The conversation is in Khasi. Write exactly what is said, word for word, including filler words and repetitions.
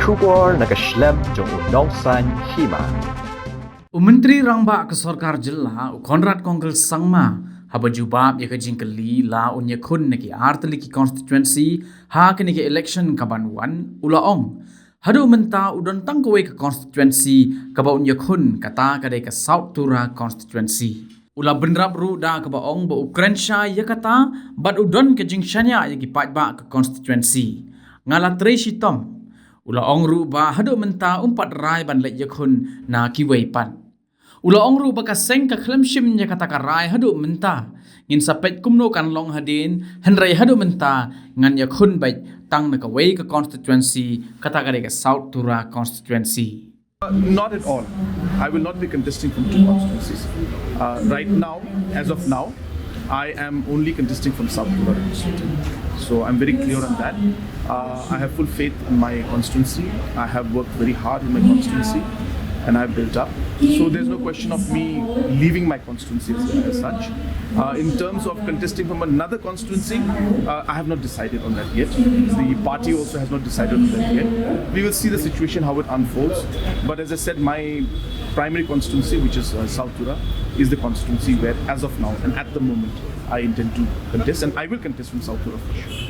Khubor na ka shlem jong u Nongsaiñ Hima. U Myntri Rangbah ka Sorkar Jylla, u Conrad Kongkal Sangma, haba jubab ïa ka jingkylli la un ïakhun na ki artylli ki constituency ha kane ka election kaban wan, u la ong, haduh mynta u don tang kawei ka constituency kaba un ïakhun, kata ka dei ka South Tura constituency. U la bynrap ruh da kaba ong ba u kren shai ïa kata bad u don ka jingshaniah ïa ki paidbah ka constituency. Nga la trei shitom. U la ong ruh ba haduh mynta um pat rai ban leit ïakhun na kiwei pat. U la ong ruh ba ka seng ka khlem shim ïa kata ka rai haduh mynta. Ngin sa peit kumno kan long hadien, hynrei haduh mynta ngan ïakhun beit tang na kawei ka constituency, kata ka dei ka South Tura constituency. Uh, not at all. I will not be contesting from two constituencies. Uh, right now, as of now, I am only contesting from South Tura constituency. So I'm very clear on that. Uh, I have full faith in my constituency. I have worked very hard in my constituency and I've built up. So there's no question of me leaving my constituency as, as such. Uh, in terms of contesting from another constituency, uh, I have not decided on that yet. The party also has not decided on that yet. We will see the situation, how it unfolds. But as I said, my primary constituency, which is uh, South Tura, is the constituency where, as of now and at the moment, I intend to contest, and I will contest from South Tura for sure.